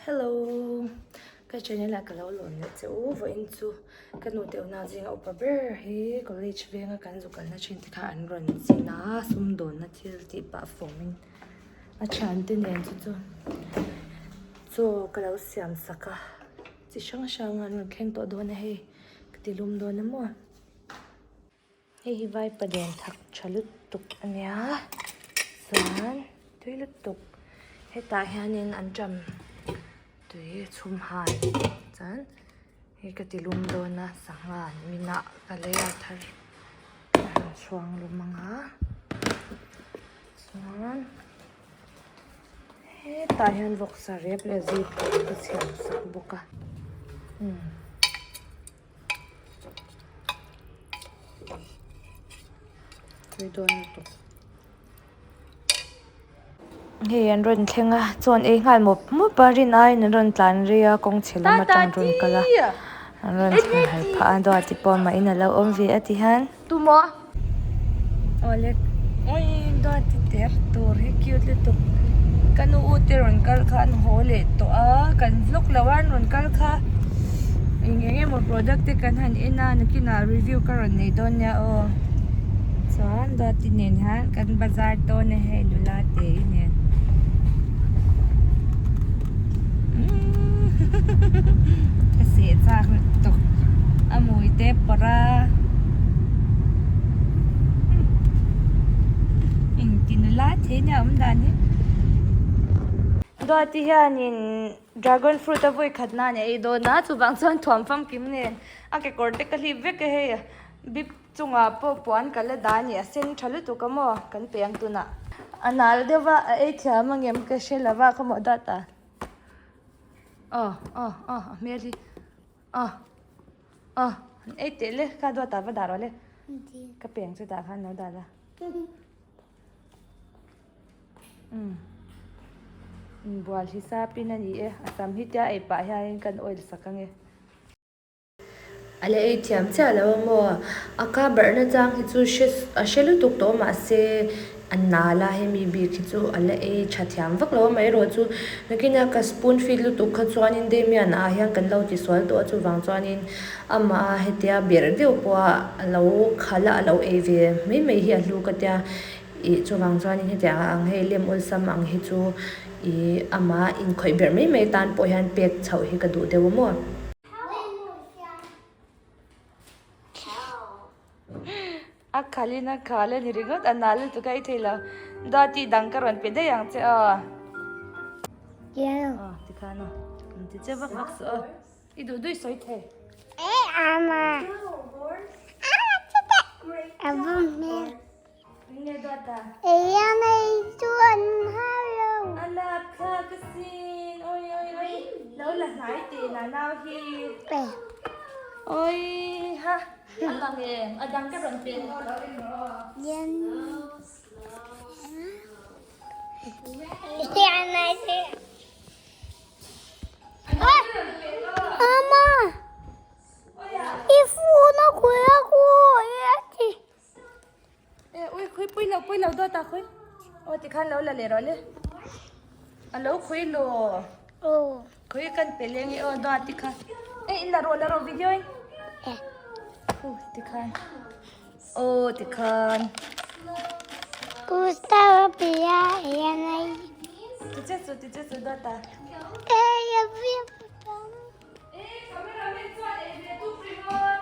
Hello ka channel ah ka lo lawm leh che u vawiin chu ka nu te unau zinga upa ber hi college venga kan zu kalna thin te kha an rawn zin a sumdawnna thil tih pah fawmin a thiante nen chu chu chaw ka lo siam sak a chi hrang hrang an rawn thleng tawh dawn a hei ka ti lum dawn a maw. Hei hi vaipa lian thak tha lutuk a nia chuan tui lutuk hetah hianin an ṭam tui chhum han chuan hei ka ti lum dawn a sangha minah ka lei a thar a rawn chhuang lum ang a chuan hetah hian vawksa rep leh zip ka chhiar sak bawk a umm. Tui dawn lutuk. Hei an rawn thleng a chuan ei nghal mawp mawp a rin aiin an rawn tlan rei a kawng chhe lam atang rawn kal a an rawn thleng har phah a dawt te pawh amah in a lo awm ve a ti hian. Tumaw? Awle awii dawt ti ter tur hi cute lutuk ka nu u te rawn kal kha an haw leh tawh a kan vlog lo a an rawn kal kha eng eng emaw product te kan han en a nakinah review ka rawn nei dawn nia aw chuan dawt ti nen hian kan bazar dawn a hei nula te i nen ka seh chak lutuk a mui te pawrh a. Engtin nula thei nia awm dan hi. Duati hianin dragon fruit a vawi khat nan a ei dawn a chuvang chuan thuam famkim nen a kekawr te ka hlip vek a hei bip chungah pawh puan ka la dah a ni a sen tha lutuk a maw kan pe ang tunah. A nal deuh a a ei thiam angem ka hre lo va khaw maw data aw aw aw a hmel hi aw. Aw, ei teh le, kha duat ah va dah rawh le. Ka peng chu tah khan lo dah la. Umm. Inbual hi sapin a ni e, a sam hi tia ei pah hianin kan oil sak ange. A la ei thiam chiah lo a maw? A ka barhna chang hi chu hre a hre lutuk tawh mahse a nal a hemi bik hi chu a la ei tha thiam vak lo a amaherawhchu nakin a ka spoon feed lutuk kha chuanin Damian ah hian kan lo ti sual tawh a chuvang chuanin amah a hetia berh deuh pawha a lo khalh a a lo ei ve mai mai hi a hlu ka tia ih chuvang chuanin hetiang ang hei lem awlsam ang hi chu ih amah inkhawih berh mai mai tan pawh hian pek chhoh hi ka duh deuh a maw. A khalin a khal a ni ringawt a nal lutuk a i thei lo Duati dang ka rawn pe daih ang che aw aw tikhan aw an ti che vak vak suh aw i duh duih sawi thei Enge Duata a lak thlak asin oi oi oi lo la hnai teh na nau hi oi ha. A lang em? A dang ka rawn pe maw lo eng rawh. Ui khui pui lo pui lo dawt a khui. Aw tikhan lo la leh rawh le. A lo khui lo. Khui kan pe leng i aw dawt tikhan. E in la rawh la rawh video in. Khu tikhan. Aw tikhan. Ti che su ti che su dawt a. E cameraman chuan ei ve tu ringawt.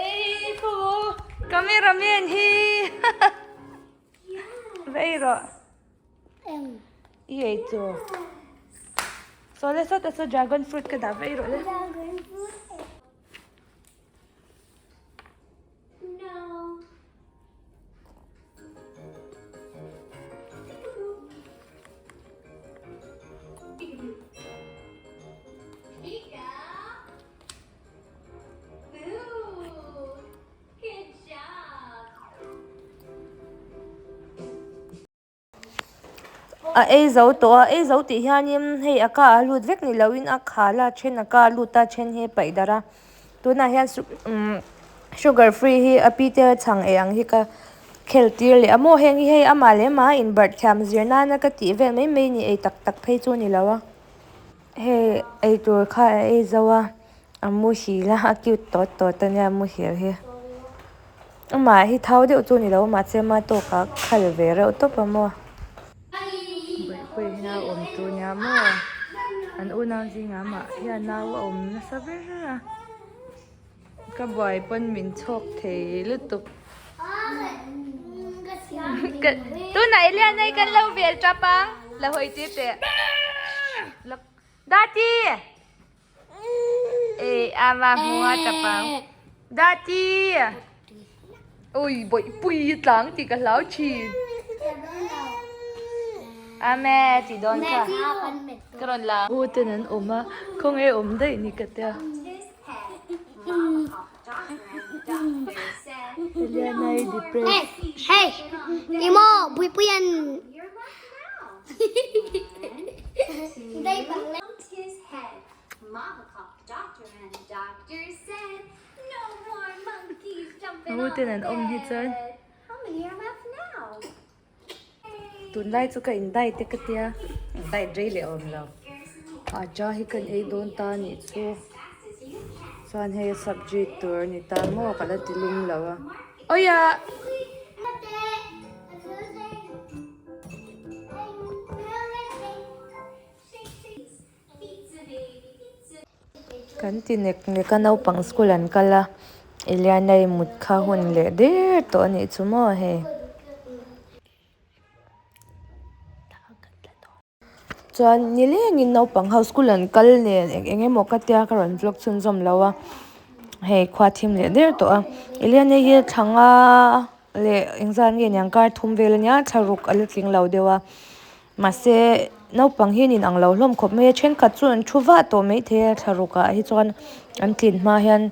Ei phu cameraman hi va ei rawh i ei chu saw le sawtah saw dragon fruit ka dah va ei rawh le. A ei zo tawh a ei zo tih hianin hei a ka a lut vek ni loin a khal a then a ka a lut a then hi a paih darh a tunah hian umm sugar free hi a pi te chhang ei ang hi ka. khel tir leh a maw heng hi hei amah leh amah a inbarh thiam zir nana ka tih vel mai mai a ni ei tak tak phei chu a ni lo a hei eitur kha a ei zo a a muhil a a cute tawt tawt a nia muhil hi amah hi thau deuh chu a ni lo a mahse ama tawkah a khal ve reuh tawp a maw. Bawihpuii hi nau awm tur nia maw an unau zingah amah hian nau a awm nasa ber a. Ka buai pawn min chhawk thei lutuk. Tunah Eliana hi kan lo vel tap ang. La hawi tir teh. Dati! Ei, ama hmua tap ang. Dati! Ui, bawihpui hi tlang tih ka hlau thin. Ame, tih dawn kha. Ka rawn la. U ten an awm a, khawnge awm daih ni ka tia. Eliana i depressed. Hey, imo buipuian. U ten an awm hi chuan. Tunlai chu ka in diet te ka tia diet rei leh awm lo acha hi kan ei dawn ta a nih chu chuan hei sabji tur a ni ta maw ka la ti lum lo a awia. Kan ti nek nek a naupang school an kal a Eliana i mut kha hun leh der tawh a nih chu maw hei. Chuan nilengin naupang ho school an kal nen eng eng emaw ka tia ka rawn vlog chhunzawm lo a hei khua thim leh der tawh a Eliana hi thla nga leh engzat nge niang kar thum vel ania thla ruk a la tling lo deuh a. Mahse naupang hi an inang lo hlawm khawp mai a thenkhat chu an thu vah tawh maithei a thla ruk ah hi chuan an tlin hma hian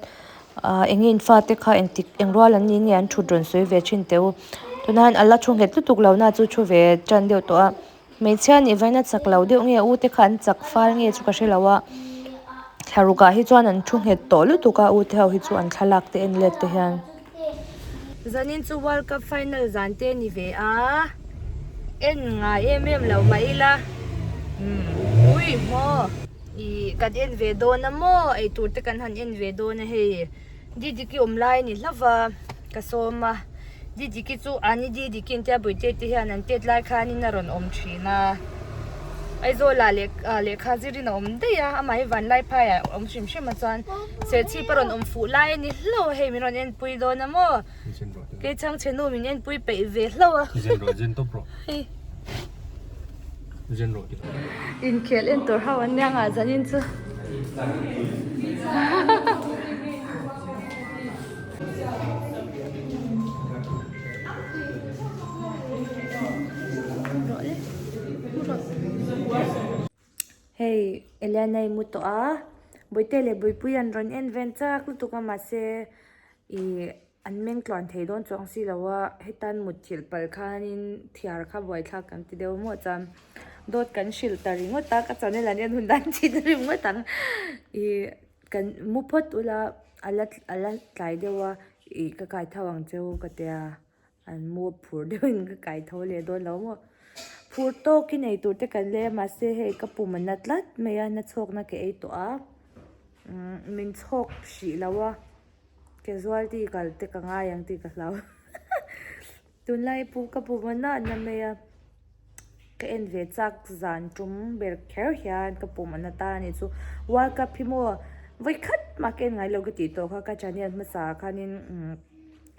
ah eng nge in fate kha engtik eng rual an ni nge an thut rawn sawi ve thin teh u tunah hian a la thu nghet lutuk lo na chu thu ve tan deuh tawh a hmeichhia nih vawiin a chak lo deuh nge u te kha an chak fal nge chu ka hre lo a thla ruk ah hi chuan an thu nghet tawh lutuk a u te ho hi chu an thlalak te en let te hian. Zanin chu World Cup final zan te ni ve a, en ngai em em lo mah ila umm ui maw ih kan en ve dawn a maw eitur te kan han en ve dawn a hei Didiki awm lai a ni hlauh va ka sawm a Didiki chu ani Didiki an tia Bawihte te hian an tet lai khanin a rawn awm thin a Aizawl ah leh lehkha zirin a awm daih a amah hi Vanlaiphai ah a awm hrim hrim a chuan Serchhip a rawn awm fuh lai a ni hlauh a hei min rawn enpui dawn a maw kei chhangchhe nu min enpui peih ve hlauh a Inkhel en tur ho an nia nghah zanin chu. Hei Eliana i mu tawh a Bawihte leh Bawihpui an rawn en ven chak lutuk a mahse ih an meng tluan thei dawn chuang si lo a hetan mutthilh palh khanin thiar kha buaithlak kan ti deuh maw chuan dawt kan hrilh ta ringawt a ka channel an en hun dan chin ringawt ang ih kan mu phawt ula a la a la tlai deuh a ih ka kai tho ang cheu ka tia an mu phur deuhin ka kai tho leh dawn lo maw phur tawkin ei tur te kan lei a mahse hei ka pum a na tlat mai a na chhawkna ka ei tawh a umm min chhawk hrih lo a casualty kal te ka ngai ang tih ka hlau tunlai pawh ka pum a na na mai a ka en ve chak zan tum ber kher hian ka pum a na ta a ni chu world cup hi maw vawi khat mah ka en ngai lo ka tih tawh kha ka channel hmasa ah khanin umm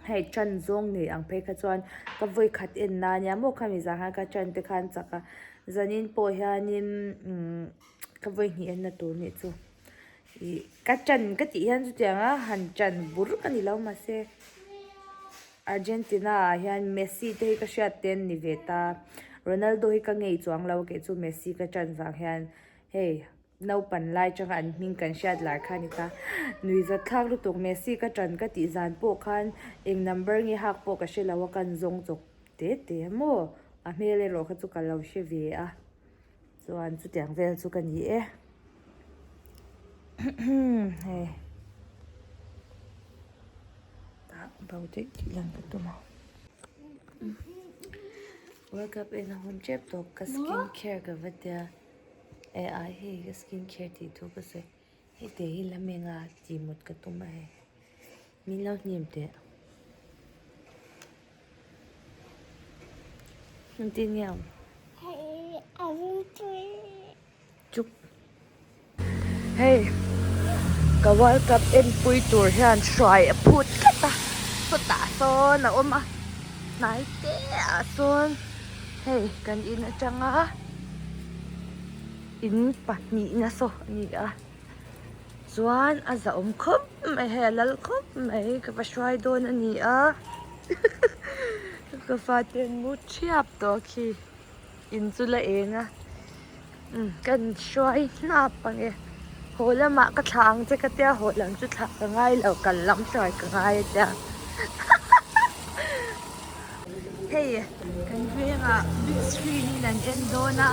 hei chan zawng nei ang phei kha chuan ka vawi khat en na ania maw khami zan khan ka chan te khan chak a zanin pawh hianin umm ka vawi hnih en na tur nih chu ih ka chan ka tih hian chutiang a han chan bur ka ni lo mahse Argentina ah hian Messi te hi ka hriat te an ni ve ta Ronaldo hi ka ngei chuang lo kei chu Messi ka chan vang hian hei naupan lai tanga an hming kan hriat lar kha a ni ta nui zat thlak lutuk Messi ka chan ka tih zan pawh khan eng number nge hak pawh ka hre lo a kan zawng chawk te te maw a hmel erawh kha chu ka lo hre ve a. Chuan chutiang vel chu ka ni e hei tah bo daih tih lang ka tum a. World Cup en a hun tep tawh ka skin care ka va tia e ai hei ka skin care tih thu ka sawi hei te hi la meng a tih mut ka tum a hei min lo hnim teh engtin nge awm chuk. Hei ka world cup enpui tur hian hruai a phut tlat a chutah sawn a awm a hnai te ah sawn hei kan in atanga in pahnihna saw a ni a chuan a zahawm khawp mai hei a lal khawp mai ka va hruai dawn a ni a ka fate an mu thiap tawh khi. In chu la eng a umm ka inhruai hnap ang e haw lamah ka thlah ang che ka tia haw lam chu thlah ka ngai lo kal lam hruai ka ngai a tia hei kan vengah big screen in an en dawn a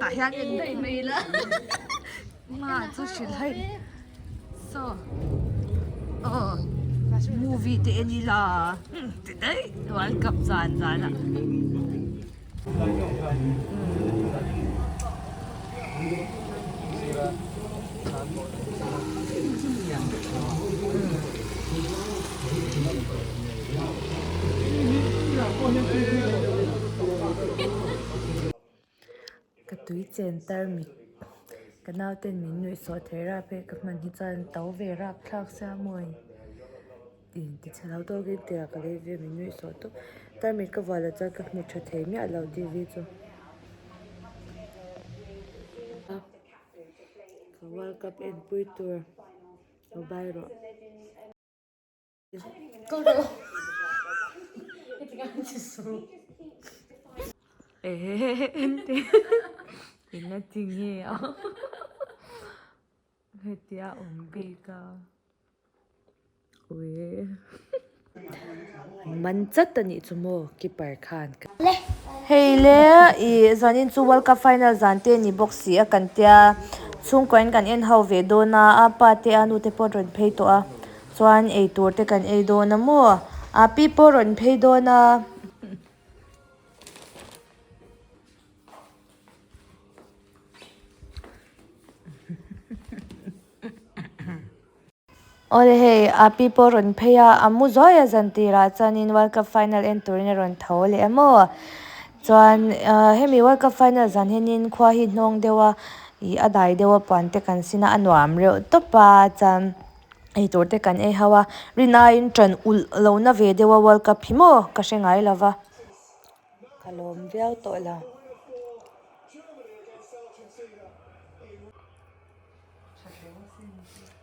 tah hian en daih mai ila ma chu hrilh hai. Saw aw movie te en ila ti daih world cup zan zan ah. Ka tui chen tarmit ka nauten min nuih sawh thei rap e ka hman hi chuan to ve rap thlak sia mawi in ti chhe lo tawkin tia ka lei ve min nuih sawh tawp tarmit ka vuah loh chuan ka hmu tha thei miah lo T V chu ka world cup enpui tur lo bai rawh. Eng a ti nge a hetia awm bik a ui man chat a nih chu maw keeper khan hei le ih zanin chu world cup final zan te a ni bawk si a kan tia chhungkaw in kan en ho ve dawn a a pa te a nu te pawh an rawn phei tawh a. Chuan eitur te kan ei dawn a maw? A pi pawh rawn phei dawn a. Awle hei a pi pawh rawn phei a, a mu zuai a zan tirah chuanin World Cup final en turin a rawn tho leh a maw? Chuan hemi World Cup final zan hianin khua hi hnawng deuh a, ih a dai deuh a puan te kan sin a, a nuam reuh tawp a chuan. Eitur te kan ei ho a, rin aiin ṭan ulh lo na ve deuh a World Cup hi maw ka hre ngai lo va. Ka lawm viau tawh lo.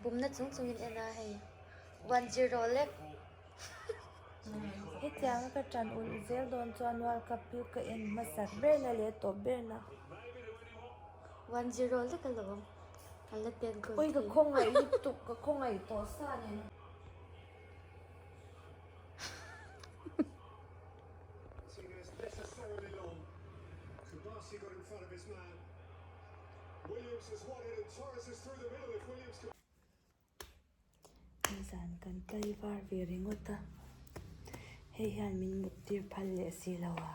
Pumna chung chungin en a hei 1-0 lek. Hetianga ka ṭan ulh zel dawn chuan World Cup hi ka en hmasak berna leh tawp berna. 1-0 lek alawm. An la pek goal Ui ka khawngaih lutuk ka khawngaih tawh sa nen. Nizan kan tlaivar ve ringawt a, hei hian min mut tir phal leh si lo a.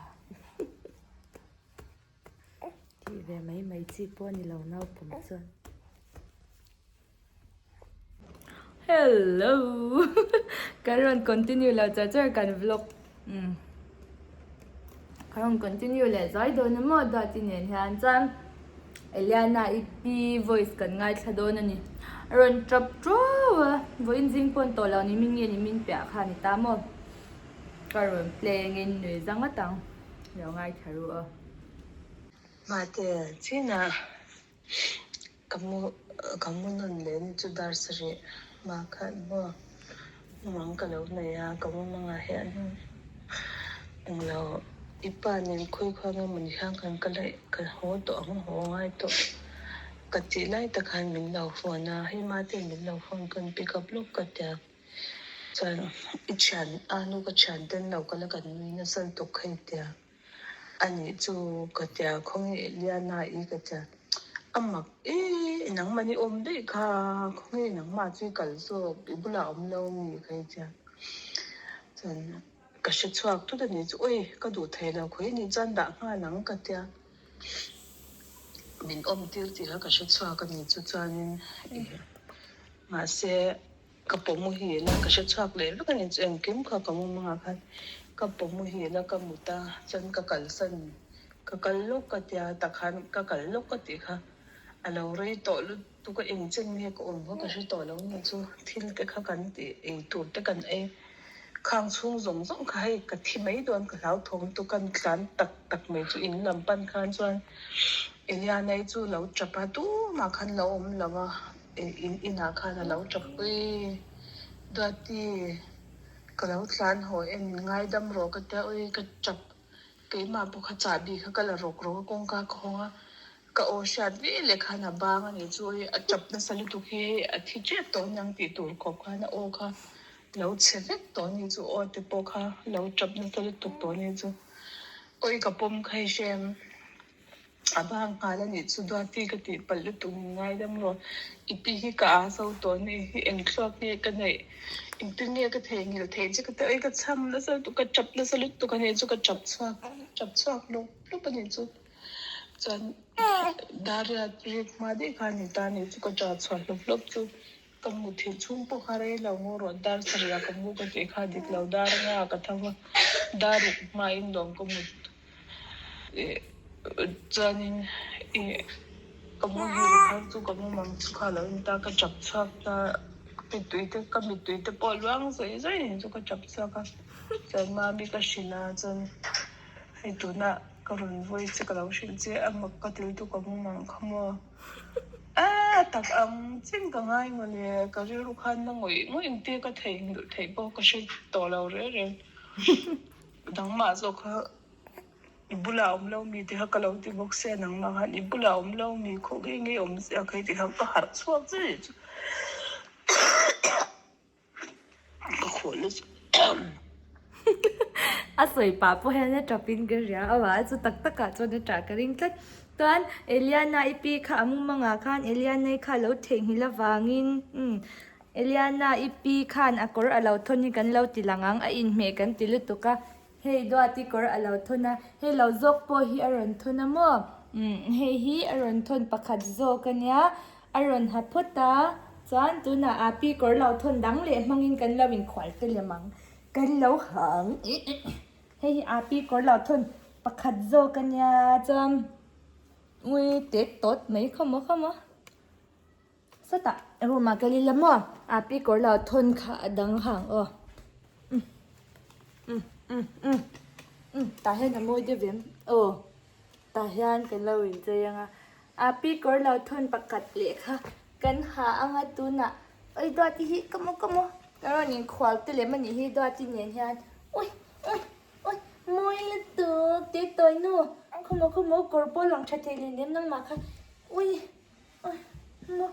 Tih ve mai mai chi pawh a ni lo naupang chuan. Hello kan rawn continue lo char char kan vlog umm kan rawn continue leh zai dawn a maw Duati nen hian chuan Eliana i pi voice kan ngaithla dawn a ni a rawn tap tuau a vawiin zing pawn tawh lo ni min nge ni min piah kha a ni ta maw ka rawn play angin nui zang ngawt ang. Lo ngaithla ru aw. Mate, chinah ka mu ka mu nawn leh ni chu dar sarih hma khan maw mang ka lo nei a, ka mu mangah hian englo i pa nen khawi khawi nge mawni hian kan kal a, ka haw tawh ang haw ngai tawh ka tih lai tak khan min lo phone a, hei mate min lo phone ka rawn pick up lawk ka tia. Chuan i thian a nu ka thian ten lo kal a kan nui nasa lutuk hei tia a nih chu ka tia khawnge Eliana i ka tia a mak e nangmahni awm daih kha khawnge nangmah chu i kal zawk i bulah awm lo mi ka hei tia. Chuan ka hre chhuak tut a ni chu ui ka duh thei lo khawi ni chuan dah nghal ang ka tia min awm tir tih kha ka hre chhuak a ni chu chuanin ih mahse ka pawmuhil a ka hre chhuak leh vek a ni chu engkim kha ka mumangah khan ka pawmuhil a ka mut a chuan ka kalsan ka kal lawk ka tia takhan ka kal lawk ka tih kha a lo rei tawh lut. Tu ka eng chen nge ka awm kha ka hre tawh lo nih chu thil te kha kan tih ei tur te kan ei khang chhung zawng zawng kha hei ka thi mai dawn ka hlauthawm tu kan tlan tak tak mai chu in lam pan khan chuan Eliana-i chu lo tap a tumah khan lo awm lo a in inah khan a lo tap pui Duati ka lo tlan haw em ngaidam rawh ka tia ui ka tap Keimah pawh kha chahbi kha ka la rawk rawk a, kawngka ka hawng a, ka aw hriat ve leh khan a bang a nih chu hei a tap nasa lutuk hi hei a thi tep tawh aniang tih tur khawp khan a aw kha lo chhe vek tawh a nih chu aw te pawh kha lo tap nasa lutuk tawh a nih chu awi ka pawm kha hei hrem. A bang nghal a nih chu Duati ka tih palh lutuk min ngaidam rawh. I pi hi ka aa zo tawh a nih hi eng thluak nge ka neih engtin nge ka theihnghilh theih che ka ti a ka chham nasa lutuk ka tap nasa lutuk a nih chu ka tap chhuak tap chhuak lawp lawp a nih chu chuan Dariat rik hma daih kha a ni ta a nih chu ka tah chhuah hlawp hlawp chu ka muthilh chhung pawh kha rei lo ngaw rawh dar sarih ka mu ka tih kha dik lo dar anga ka tho va dar ruk hmain lawm ka mut. Chuanin ih ka muhil kha chu ka mumang chu kha lo in ta ka chap chhuak ta mittui te ka mittui te pawh luang zawih zawih nen chu ka chap chhuak a chuan mami ka hrilh a chuan hei tunah ka rawn vawi che ka lo hrilh che a mak ka til tu ka mumang kha maw a tak ang chin ka ngai mawle ka rilru khan na ngawih ngawih engtia ka theihnghilh theih pawh ka hre tawh lo reng reng. Nangmah zawk kha i bulah awm lo mi te kha ka lo ti bawk sia nangmah khan i bulah awm lo mi khaw nge nge awm sia kha heti khan ka harh chhuak che nih chu ka khaw na chu A sawi pah pawh hian a tap in ka hria a vah chu tak tak ah chuan a tah ka ring tlat chuan Eliana i pi kha a mumangah khan Eliana i kha a lo theihnghilh avangin umm Eliana, i pi khan a kawr a lo thawn hi kan lo ti lang ang, a inhmeh kan ti lutuk a, hei Duati kawr a lo thawn a, hei lo zawk pawh hi a rawn thawn a maw? Umm hei hi a rawn thawn pakhat zawk a nia, a rawn ha phawt a, chuan tunah a pi kawr lo thawn dang leh hmangin kan lo inkhual te lem ang, kan lo ha ang, hei hi a pi kawr lo thawn pakhat zawk a nia, chuan ui tek tawt mai khaw maw khaw maw. Sawtah room ah kal ila maw a pi kawr lo thawn kha a dang hang aw umm umm umm umm umm tah hian a mawi deuh em aw tah hian kan lo inchei ang a a pi kawr lo thawn pakhat leh kha kan ha ang a tunah oi Duati hi ka maw ka maw ka rawn inkhual te lem a nih hi Duati nen hian ui ui ui mawi lutuk tui tawi nu khawmaw khawmaw kawr pawh lang tha thei leh lem nangmah kha ui. Maw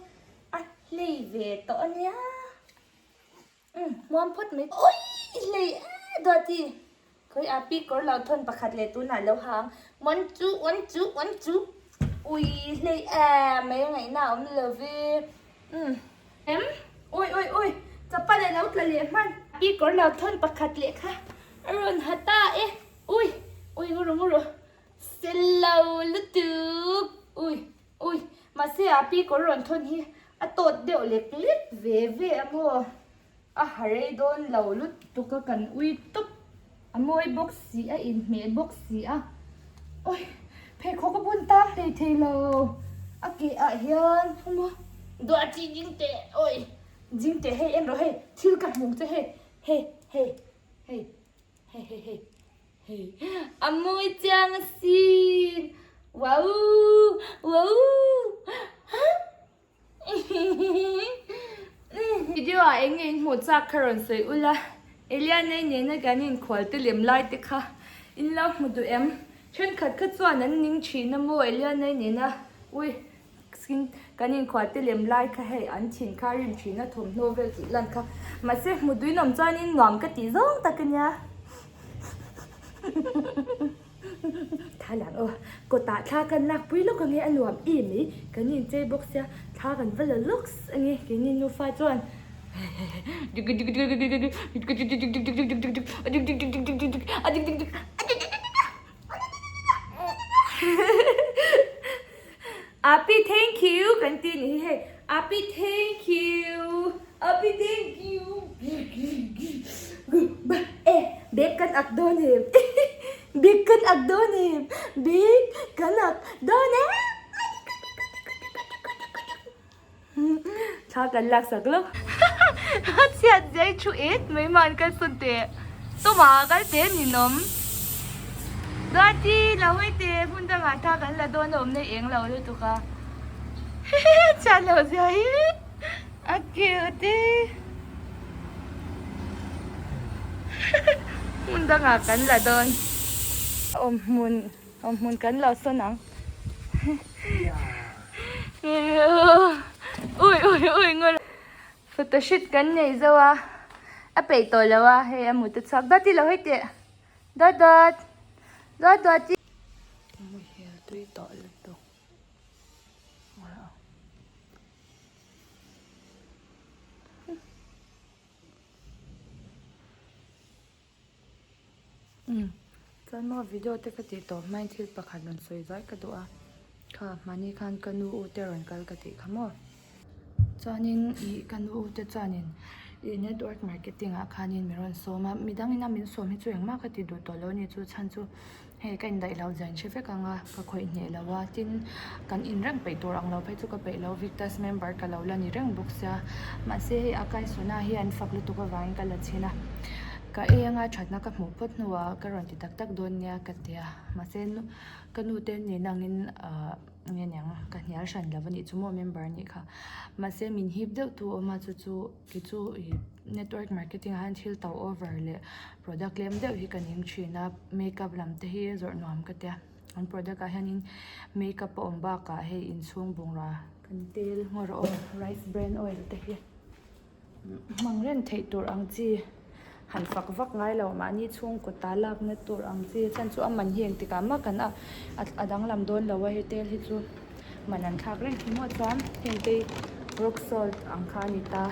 a hlei ve tawh a nia umm hmuam phawt mai ui i hlei e Duati khawi a pi kawr lo thawn pakhat leh tunah lo ha ang one two one two one two ui hlei e mai a ngaihna a awm lo ve umm em ui ui ui chapal a lo tla leh hman pi kawr lo thawn pakhat leh kha a rawn ha ta e ui ui nguru nguru sel lo lutuk ui. Ui, mahse a pi kawr rawn thawn hi a tawt deuh lek lek ve ve a maw? A ha rei dawn lo lutuk a kan ui tawp, a mawi bawk si a inhmeh bawk si a. Ui, pheikhawk a bun tang hlei thei lo, a ke ah hian maw duah chi ding teh, ui ding teh hei en rawh hei thil ka hmuh che hei, hei hei hei hei hei hei. Hei a mawi chiang asin wow wow Video ah eng nge in hmuh chak kha rawn sawi ula Eliana nena kan inkhual te lem lai te kha in lo hmu duh em thenkhat kha chuan an ning thin a maw Eliana nena ui skin kan inkhual te lem lai kha hei an thin kha rim thin a thawmhnaw vel tih lan kha mahse hmu duin awm chuanin nuam ka tih zawng tak a nia Thla lang aw kawtah thla kan lak pui lawk ange a nuam em mai kan inchei bawk sia thla kan va la lawks ange keini nufa chuan. Api thank you kan ti ni hi hei Api thank you Api thank you e bag kan ak dawn em bag kan ak dawn em bag kan ak dawn em Thla kan lak sak lo. A chhiat zai thu et mai man kal sawn teh. Tuma kal teh ninawm. Duati lo hawi teh hmun dangah thla kan la dawn a awm na eng lo lutuk a. A chhiat lo zia hi a cute e. Hmun dangah kan la dawn. Awm hmun awm hmun kan lo sawn ang. Ui ui ui ngawr photoshoot kan nei zo a a peih tawh lo a hei a mut a chhuak dawt ilo hei teh dawt dawt dawt dawt muhil tui tawh lutuk Umm chuan maw video te ka tih tawh hmain thil pakhat rawn sawi zai ka duh a kha mahni khan ka nu u te rawn kal ka tih kha maw chuanin ih ka nu u te chuanin ih network marketing ah khanin min rawn sawm a midang ina min sawm hi chu engmah ka ti duh tawh lo a ni chu chhan chu hei ka indaih loh zan hre vek ang a ka khawih hneh lo a tin kan in reng peih tur ang lo phei chu ka peih lo Victus member ka lo la ni reng bawk sia mahse hei a kaisuna hi an fak lutuk avangin ka la chhin a ka ei anga thatna ka hmuh phawt hnuah ka rawn ti tak tak dawn nia ka ti a mahse ka nu te nen angin ahh nge niang ka hnial hran lo a nih chu maw member a nih kha mahse min hip deuh tu awm a chu chu kei chu ih network marketing ah hian thil to over leh product tlem deuh hi ka ning thin a makeup lam te hi zawrh nuam ka tia an product ah hianin makeup a awm bakah hei inchhung bungrua kan tel ngawr a awm rice bran oil te hi hmang reng theih tur ang chi han fak vak ngai lo mahni chhungkaw ta lakna tur ang chi chuan chu a man hi engtik ah mah kan a a danglam dawn lo a hei tel hi chu man an thlak reng hi maw chuan heng te rock salt ang kha a ni ta.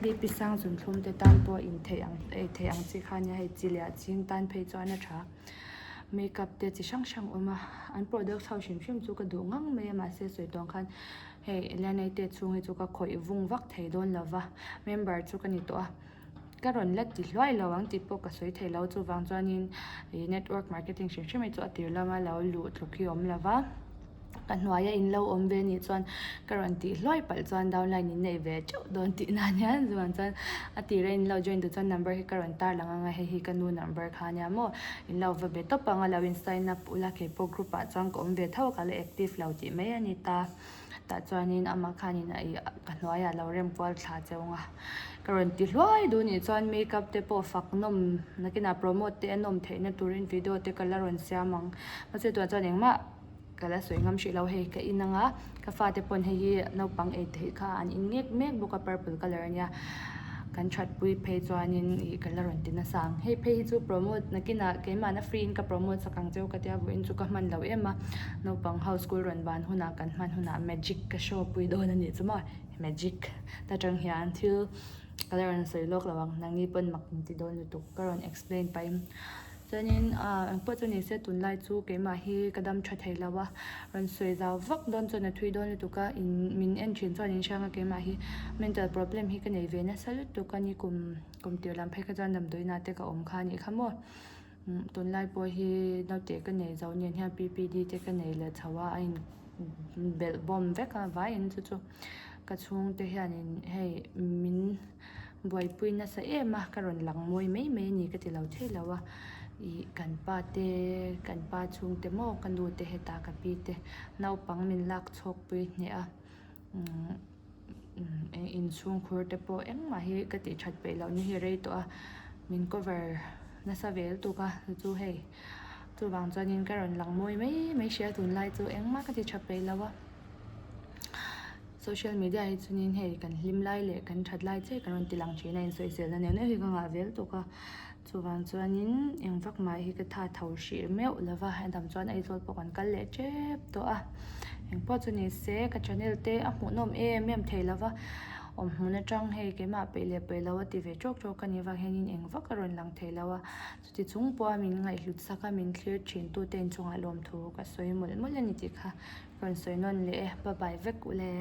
BP sang zunthlum te tan pawh in theih ang ei theih ang chi kha ania hei chi leh a ching tan phei chuan a tha makeup te chi hrang hrang awm a an product ho hrim hrim chu ka duh ngang mai a mahse sawi tawng khan hei Eliana te chhung hi chu ka khawih vung vak thei dawn lo va member chu ka ni tawh a ka rawn la ti hluai lo ang tih pawh ka sawi thei lo chuvang chuanin ih network marketing hrim hrim hi chu a tir lama lo luh tluk hi a awm lo va. Ka hnuaia in lo awm ve nih chuan ka rawn tih hluai palh chuan downline in nei ve teuh dawn tih nan hian chuan chuan a tira in lo join duh chuan number hi ka rawn tar lang anga hei hi ka nu number kha ania maw in lo va be tawp anga lo in sign up ula keipawh group ah chuan ka awm ve tho a ka la active lo tih mai a ni ta tah chuanin amah khanin a ih ka hnuaiah lo rem kual thla cheu anga ka rawn ti hluai duh nih chuan makeup te pawh fak nawm nakinah promote te a nawm theihna turin video te ka la rawn siam ang mahse tunah chuan engmah. Ka la sawi ngam hrih lo hei ka in anga ka fate pawn hei hi naupang ei theih kha an in ngek mek bawk a purple colour ania kan that pui phei chuanin ih ka la rawn ti nasa ang hei phei hi chu promote nakinah keimahna free in ka promote sak ang cheu ka tia vawiin chu ka hman lo em a naupang ho school rawn ban hunah kan hman hunah magic ka show pui dawn a nih chu maw magic ta tang hian thil ka la rawn sawi lawk lo ang nangni pawn mak in ti dawn lutuk ka rawn explain pahin. Chuanin ah engpawh chu ni se tunlai chu keimah hi ka dam tha thei lo a, rawn sawi zau vak dawn chuan a thui dawn lutuk a, in min en thin chuan in hrang a keimah hi mental problem hi ka nei ve nasa lutuk a ni kum kum tir lam phei kha chuan damdawiinah te ka awm kha a nih kha maw tunlai pawh hi naute ka nei zo nen hian P_P_D te ka nei leh chho a a in belh bawm vek a vaiin chu chu ka chhungte hianin hei min. Buaipui nasa em a, ka rawn lang mawi mai mai a ni ka ti lo thei lo a, ih kan pa te, kan pa chhungte maw ka nu te hetah ka pi te naupang min lak chhawk pui hneh a, umm inchhungkhur te pawh engmah hi ka tih that peih loh ni hi rei tawh a, min cover nasa ve lutuk a chu hei chuvang chuanin ka rawn lang mawi mai mai sia tunlai chu engmah ka ti tha peih lo a. Social media hi chuanin hei kan hlim lai leh kan that lai chiah kan rawn ti lang thin a insawiselna neuh neuh hi ka ngah vel tuk a chuvang chuanin eng vak mah hi ka tha tho hrih meuh lova a dam chuan Aizawl pawh kan kal leh tep tawh a engpawh chu ni se ka channel te a hmuhnawm em em thei lova. Awm hmun atang hei keimah peih leh peih lo a ti ve tawk tawk a nih vang hianin eng vak a rawn lang thei lo a. Chuti chung pawha min ngaihhlut sak a, min thlir thin tute inchungah lawmthu ka sawi mawlh mawlh a ni tih kha rawn sawi nawn leh e. Bye bye vek ule.